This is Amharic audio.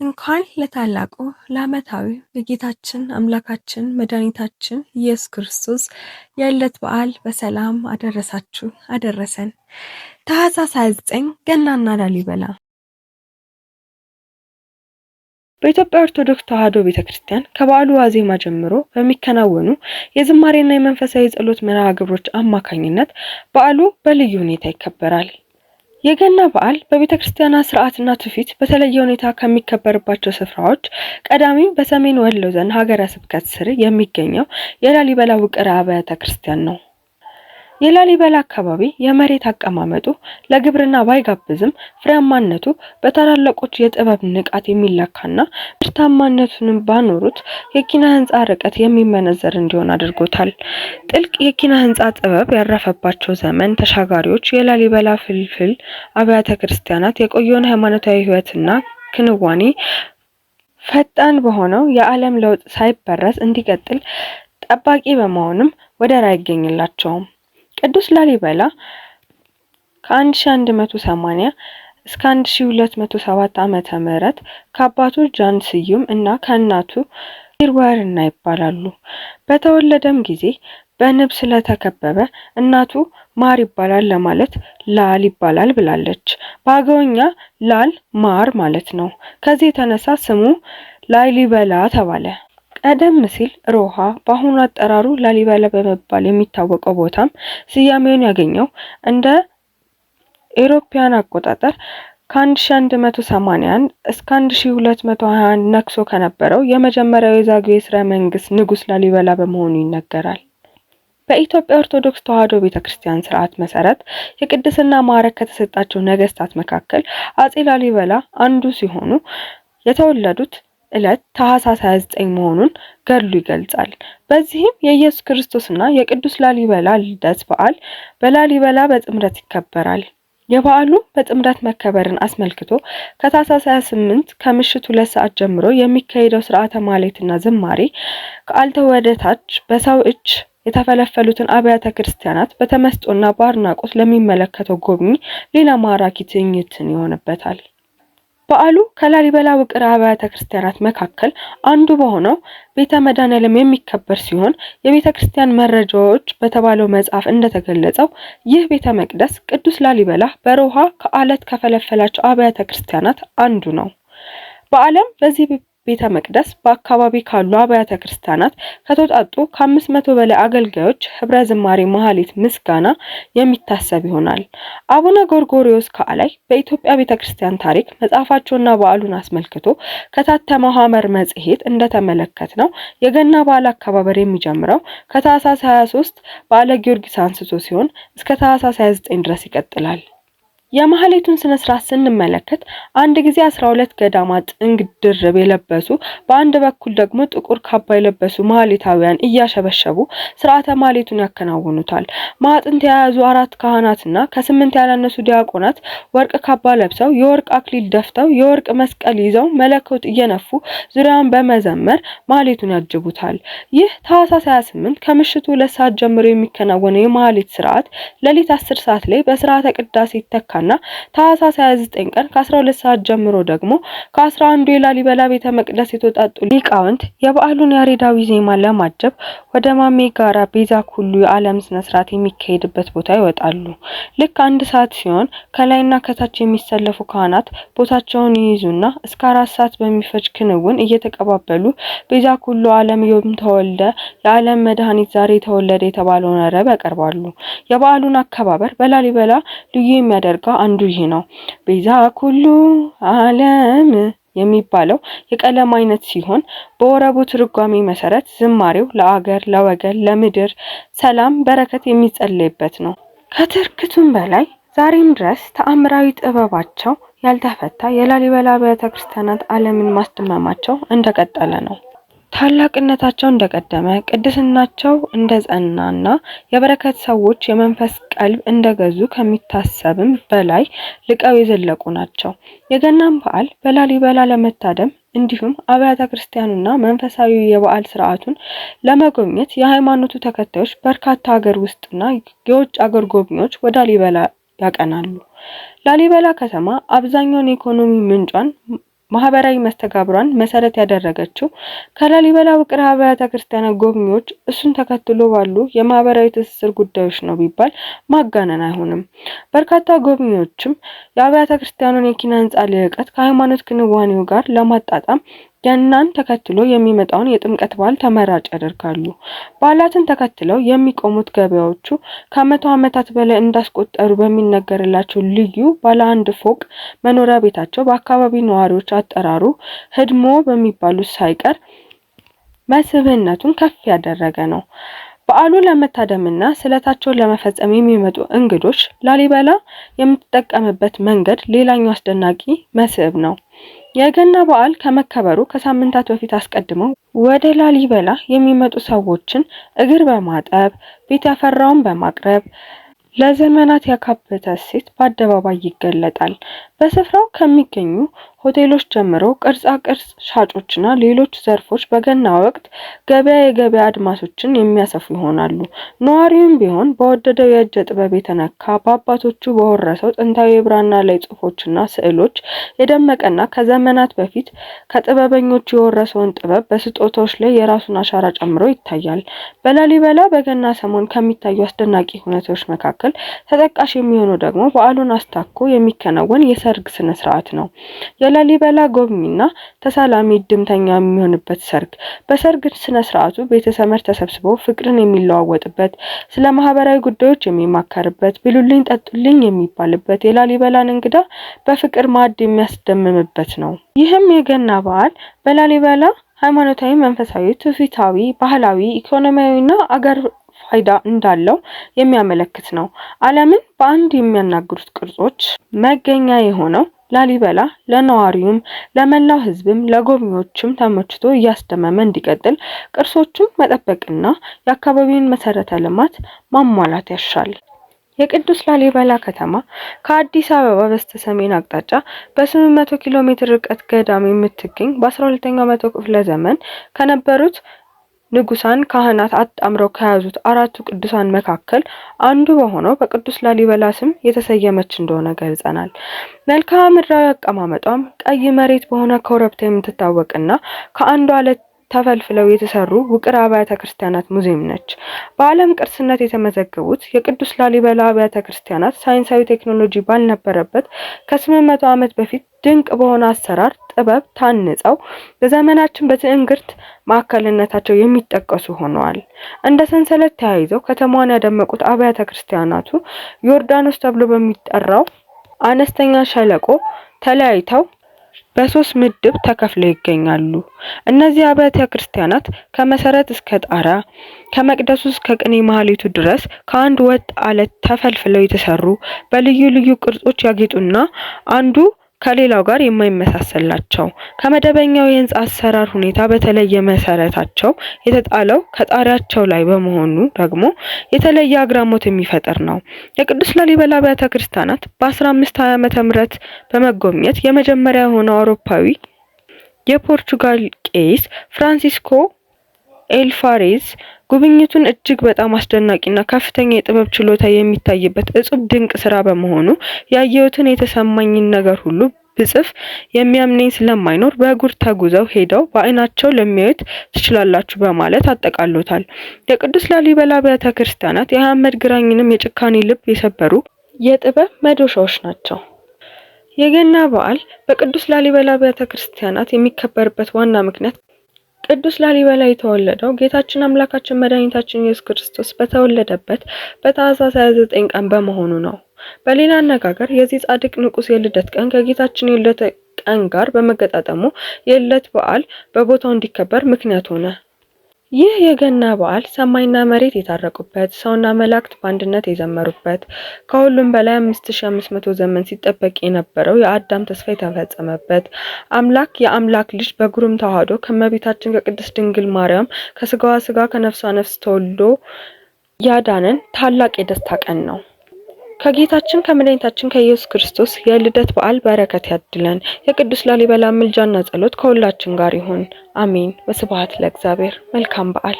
እንኳን ለታላቁ ለዓመታዊው የጌታችን አምላካችን መድኃኒታችን ኢየሱስ ክርስቶስ የልደት በዓል በሰላም አደረሳችሁ አደረሰን። ታኅሳስ 29 ገናና ላሊበላ። በኢትዮጵያ ኦርቶዶክስ ተዋሕዶ ቤተክርስቲያን ከበዓሉ ዋዜማ ጀምሮ በሚከናወኑ የዝማሬና የመንፈሳዊ ጸሎት መርሃ ግብሮች አማካኝነት በዓሉ በልዩ ሁኔታ ይከበራል። የገና በዓል በቤተክርስቲያኗ ስርዓትና ትውፊት በተለየ ሁኔታ ከሚከበርባቸው ስፍራዎች ቀዳሚው በሰሜን ወሎ ዞን ሀገረ ስብከት ስር የሚገኘው የላሊበላ ውቅር አብያተ ክርስቲያን ነው። የላሊበላ አካባቢ የመሬት አቀማመጡ ለግብርና ባይጋብዝም ፍሬያማነቱ በታላላቆች የጥበብ ንቃት የሚለካና ምርታማነቱንም ባኖሩት የኪነ ህንፃ ርቀት የሚመነዘር እንዲሆን አድርጎታል። ጥልቅ የኪነ ህንፃ ጥበብ ያረፈባቸው ዘመን ተሻጋሪዎች የላሊበላ ፍልፍል አብያተ ክርስቲያናት የቆየውን ሃይማኖታዊ ሕይወትና ክንዋኔ ፈጣን በሆነው የዓለም ለውጥ ሳይበረዝ እንዲቀጥል ጠባቂ በመሆንም ወደር አይገኝላቸውም። ቅዱስ ላሊበላ ከ1180 እስከ 1207 ዓመተ ምህረት ከአባቱ ጃን ስዩም እና ከእናቱ ጊርወርና ይባላሉ። በተወለደም ጊዜ በንብ ስለተከበበ እናቱ ማር ይባላል ለማለት ላል ይባላል ብላለች። በአገውኛ ላል ማር ማለት ነው። ከዚህ የተነሳ ስሙ ላሊበላ ተባለ። ቀደም ሲል ሮሃ በአሁኑ አጠራሩ ላሊበላ በመባል የሚታወቀው ቦታም ስያሜውን ያገኘው እንደ ኤሮፓውያን አቆጣጠር ከ1181 እስከ 1221 ነግሶ ከነበረው የመጀመሪያው የዛግዌ ሥርወ መንግስት ንጉስ ላሊበላ በመሆኑ ይነገራል። በኢትዮጵያ ኦርቶዶክስ ተዋሕዶ ቤተክርስቲያን ስርዓት መሰረት የቅድስና ማዕረግ ከተሰጣቸው ነገስታት መካከል አፄ ላሊበላ አንዱ ሲሆኑ የተወለዱት ዕለት ታኅሳስ 29 መሆኑን ገድሉ ይገልጻል። በዚህም የኢየሱስ ክርስቶስና የቅዱስ ላሊበላ ልደት በዓል በላሊበላ በጥምረት ይከበራል። የበዓሉ በጥምረት መከበርን አስመልክቶ ከታኅሳስ 28 ከምሽቱ 2 ሰዓት ጀምሮ የሚካሄደው ስርዓተ ማህሌትና ዝማሬ ከአልተወደታች በሰው እጅ የተፈለፈሉትን አብያተ ክርስቲያናት በተመስጦና በአድናቆት ለሚመለከተው ጎብኚ ሌላ ማራኪ ትዕይንትን ይሆንበታል። በዓሉ ከላሊበላ ውቅር አብያተ ክርስቲያናት መካከል አንዱ በሆነው ቤተ መድኃኔዓለም የሚከበር ሲሆን የቤተ ክርስቲያን መረጃዎች በተባለው መጽሐፍ እንደተገለጸው ይህ ቤተ መቅደስ ቅዱስ ላሊበላ በሮሃ ከአለት ከፈለፈላቸው አብያተ ክርስቲያናት አንዱ ነው። በዓለም በዚህ ቤተ መቅደስ በአካባቢ ካሉ አብያተ ክርስቲያናት ከተውጣጡ ከ500 በላይ አገልጋዮች ህብረ ዝማሬ፣ ማህሌት፣ ምስጋና የሚታሰብ ይሆናል። አቡነ ጎርጎርዮስ ከአላይ በኢትዮጵያ ቤተክርስቲያን ታሪክ መጽሐፋቸውና በዓሉን አስመልክቶ ከታተመው ሐመር መጽሔት እንደተመለከትነው የገና በዓል አከባበር የሚጀምረው ከታኅሳስ 23 በዓለ ጊዮርጊስ አንስቶ ሲሆን እስከ ታኅሳስ 29 ድረስ ይቀጥላል። የማህሌቱን ስነ ስርዓት ስንመለከት አንድ ጊዜ 12 ገዳማት ጥንግ ድርብ የለበሱ በአንድ በኩል ደግሞ ጥቁር ካባ የለበሱ ማህሌታውያን እያሸበሸቡ ስርዓተ ማህሌቱን ያከናውኑታል። ማዕጥንት የያዙ 4 ካህናትና ከ8 ያላነሱ ዲያቆናት ወርቅ ካባ ለብሰው የወርቅ አክሊል ደፍተው የወርቅ መስቀል ይዘው መለከት እየነፉ ዙሪያውን በመዘመር ማህሌቱን ያጅቡታል። ይህ ታኅሳስ 28 ከምሽቱ 2 ሰዓት ጀምሮ የሚከናወነው የማህሌት ስርዓት ሌሊት 10 ሰዓት ላይ በስርዓተ ቅዳሴ ይተካል። ታኅሳስ 29 ቀን ከ12 ሰዓት ጀምሮ ደግሞ ከ11ዱ የላሊበላ ቤተ መቅደስ የተውጣጡ ሊቃውንት የበዓሉን ያሬዳዊ ዜማ ለማጀብ ወደ ማሜ ጋራ ቤዛ ኩሉ የዓለም ስነ ስርዓት የሚካሄድበት ቦታ ይወጣሉ። ልክ 1 ሰዓት ሲሆን ከላይና ከታች የሚሰለፉ ካህናት ቦታቸውን ይይዙና እስከ 4 ሰዓት በሚፈጅ ክንውን እየተቀባበሉ ቤዛ ኩሉ ዓለም ዮም ተወልደ የዓለም መድኃኒት ዛሬ ተወለደ የተባለውን ወረብ ያቀርባሉ። የበዓሉን አከባበር በላሊበላ ልዩ የሚያደርገው አንዱ ይህ ነው። ቤዛ ኩሉ ዓለም የሚባለው የቀለም አይነት ሲሆን በወረቡ ትርጓሜ መሰረት ዝማሬው ለአገር፣ ለወገን፣ ለምድር ሰላም በረከት የሚጸለይበት ነው። ከትርክቱም በላይ ዛሬም ድረስ ተአምራዊ ጥበባቸው ያልተፈታ የላሊበላ አብያተ ክርስቲያናት ዓለምን ማስደመማቸው እንደቀጠለ ነው። ታላቅነታቸው እንደቀደመ፣ ቅድስናቸው እንደጸናና የበረከት ሰዎች የመንፈስ ቀልብ እንደገዙ ከሚታሰብም በላይ ልቀው የዘለቁ ናቸው። የገናን በዓል በላሊበላ ለመታደም እንዲሁም አብያተ ክርስቲያኑና መንፈሳዊ የበዓል ስርዓቱን ለመጎብኘት የሃይማኖቱ ተከታዮች በርካታ ሀገር ውስጥና የውጭ አገር ጎብኚዎች ወደ ላሊበላ ያቀናሉ። ላሊበላ ከተማ አብዛኛውን የኢኮኖሚ ምንጯን ማህበራዊ መስተጋብሯን መሰረት ያደረገችው ከላሊበላ ውቅር አብያተ ክርስቲያናት ጎብኚዎች እሱን ተከትሎ ባሉ የማህበራዊ ትስስር ጉዳዮች ነው ቢባል ማጋነን አይሆንም። በርካታ ጎብኚዎችም የአብያተ ክርስቲያኑን የኪነ ህንጻ ልህቀት ከሃይማኖት ክንዋኔው ጋር ለማጣጣም ገናን ተከትሎ የሚመጣውን የጥምቀት በዓል ተመራጭ ያደርጋሉ። በዓላትን ተከትለው የሚቆሙት ገበያዎቹ ከ100 ዓመታት በላይ እንዳስቆጠሩ በሚነገርላቸው ልዩ ባለ አንድ ፎቅ መኖሪያ ቤታቸው በአካባቢው ነዋሪዎች አጠራሩ ህድሞ በሚባሉት ሳይቀር መስህብነቱን ከፍ ያደረገ ነው። በዓሉን ለመታደምና ስለታቸውን ለመፈጸም የሚመጡ እንግዶች ላሊበላ የምትጠቀምበት መንገድ ሌላኛው አስደናቂ መስህብ ነው። የገና በዓል ከመከበሩ ከሳምንታት በፊት አስቀድመው ወደ ላሊበላ የሚመጡ ሰዎችን እግር በማጠብ፣ ቤት ያፈራውን በማቅረብ ለዘመናት ያካበተ እሴት በአደባባይ ይገለጣል። በስፍራው ከሚገኙ ሆቴሎች ጀምሮ ቅርጻ ቅርጽ ሻጮችና ሌሎች ዘርፎች በገና ወቅት ገበያ የገበያ አድማሶችን የሚያሰፉ ይሆናሉ። ነዋሪውም ቢሆን በወደደው የእጀ ጥበብ የተነካ፣ በአባቶቹ በወረሰው ጥንታዊ የብራና ላይ ጽሑፎችና ስዕሎች የደመቀና ከዘመናት በፊት ከጥበበኞቹ የወረሰውን ጥበብ በስጦታዎች ላይ የራሱን አሻራ ጨምሮ ይታያል። በላሊበላ በገና ሰሞን ከሚታዩ አስደናቂ ሁነቶች መካከል ተጠቃሽ የሚሆነው ደግሞ በዓሉን አስታኮ የሚከናወን የሰርግ ስነ ስርዓት ነው። የላሊበላ ጎብኚና ተሳላሚ እድምተኛ የሚሆንበት ሰርግ። በሰርግ ስነ ስርዓቱ ቤተዘመድ ተሰብስቦ ፍቅርን የሚለዋወጥበት፣ ስለ ማህበራዊ ጉዳዮች የሚማከርበት፣ ብሉልኝ ጠጡልኝ የሚባልበት፣ የላሊበላን እንግዳ በፍቅር ማዕድ የሚያስደምምበት ነው። ይህም የገና በዓል በላሊበላ ሃይማኖታዊ፣ መንፈሳዊ፣ ትውፊታዊ፣ ባህላዊ፣ ኢኮኖሚያዊና አገር ፋይዳ እንዳለው የሚያመለክት ነው። ዓለምን በአንድ የሚያናግሩት ቅርጾች መገኛ የሆነው ላሊበላ ለነዋሪውም፣ ለመላው ሕዝብም፣ ለጎብኚዎችም ተመችቶ እያስደመመ እንዲቀጥል ቅርሶቹን መጠበቅና የአካባቢውን መሰረተ ልማት ማሟላት ያሻል። የቅዱስ ላሊበላ ከተማ ከአዲስ አበባ በስተሰሜን አቅጣጫ በ800 ኪሎ ሜትር ርቀት ገዳም የምትገኝ በ12ኛው መቶ ክፍለ ዘመን ከነበሩት ንጉሳን ካህናት አጣምረው ከያዙት አራቱ ቅዱሳን መካከል አንዱ በሆነው በቅዱስ ላሊበላ ስም የተሰየመች እንደሆነ ገልጸናል። መልክዓ ምድራዊ አቀማመጧም ቀይ መሬት በሆነ ኮረብታ የምትታወቅና ከአንዱ አለት ተፈልፍለው የተሰሩ ውቅር አብያተ ክርስቲያናት ሙዚየም ነች። በዓለም ቅርስነት የተመዘገቡት የቅዱስ ላሊበላ አብያተ ክርስቲያናት ሳይንሳዊ ቴክኖሎጂ ባልነበረበት ከ800 ዓመት በፊት ድንቅ በሆነ አሰራር ጥበብ ታንጸው በዘመናችን በትዕግርት ማዕከልነታቸው የሚጠቀሱ ሆነዋል። እንደ ሰንሰለት ተያይዘው ከተማዋን ያደመቁት አብያተ ክርስቲያናቱ ዮርዳኖስ ተብሎ በሚጠራው አነስተኛ ሸለቆ ተለያይተው በሶስት ምድብ ተከፍለው ይገኛሉ። እነዚህ አብያተ ክርስቲያናት ከመሰረት እስከ ጣራ፣ ከመቅደሱ እስከ ቅኔ ማህሌቱ ድረስ ከአንድ ወጥ አለት ተፈልፍለው የተሰሩ፣ በልዩ ልዩ ቅርጾች ያጌጡና አንዱ ከሌላው ጋር የማይመሳሰላቸው፣ ከመደበኛው የህንጻ አሰራር ሁኔታ በተለየ መሰረታቸው የተጣለው ከጣሪያቸው ላይ በመሆኑ ደግሞ የተለየ አግራሞት የሚፈጥር ነው። የቅዱስ ላሊበላ አብያተ ክርስቲያናት በ1520 ዓመተ ምህረት በመጎብኘት የመጀመሪያ የሆነው አውሮፓዊ የፖርቹጋል ቄስ ፍራንሲስኮ ኤልፋሬዝ ጉብኝቱን እጅግ በጣም አስደናቂና ከፍተኛ የጥበብ ችሎታ የሚታይበት እጹብ ድንቅ ስራ በመሆኑ ያየሁትን የተሰማኝን ነገር ሁሉ ብጽፍ የሚያምነኝ ስለማይኖር በእግር ተጉዘው ሄደው በአይናቸው ለሚያዩት ትችላላችሁ በማለት አጠቃሎታል። የቅዱስ ላሊበላ አብያተ ክርስቲያናት የአህመድ ግራኝንም የጭካኔ ልብ የሰበሩ የጥበብ መዶሻዎች ናቸው። የገና በዓል በቅዱስ ላሊበላ አብያተ ክርስቲያናት የሚከበርበት ዋና ምክንያት ቅዱስ ላሊበላ የተወለደው ጌታችን አምላካችን መድኃኒታችን ኢየሱስ ክርስቶስ በተወለደበት በታኅሳስ 29 ቀን በመሆኑ ነው። በሌላ አነጋገር የዚህ ጻድቅ ንጉሥ የልደት ቀን ከጌታችን የልደት ቀን ጋር በመገጣጠሙ የልደት በዓል በቦታው እንዲከበር ምክንያት ሆነ። ይህ የገና በዓል ሰማይና መሬት የታረቁበት፣ ሰውና መላእክት በአንድነት የዘመሩበት፣ ከሁሉም በላይ 5500 ዘመን ሲጠበቅ የነበረው የአዳም ተስፋ የተፈጸመበት፣ አምላክ የአምላክ ልጅ በግሩም ተዋህዶ ከእመቤታችን ከቅድስት ድንግል ማርያም ከስጋዋ ስጋ ከነፍሷ ነፍስ ተወልዶ ያዳነን ታላቅ የደስታ ቀን ነው። ከጌታችን ከመድኃኒታችን ከኢየሱስ ክርስቶስ የልደት በዓል በረከት ያድለን። የቅዱስ ላሊበላ ምልጃና ጸሎት ከሁላችን ጋር ይሁን። አሜን። ወስብሐት ለእግዚአብሔር። መልካም በዓል።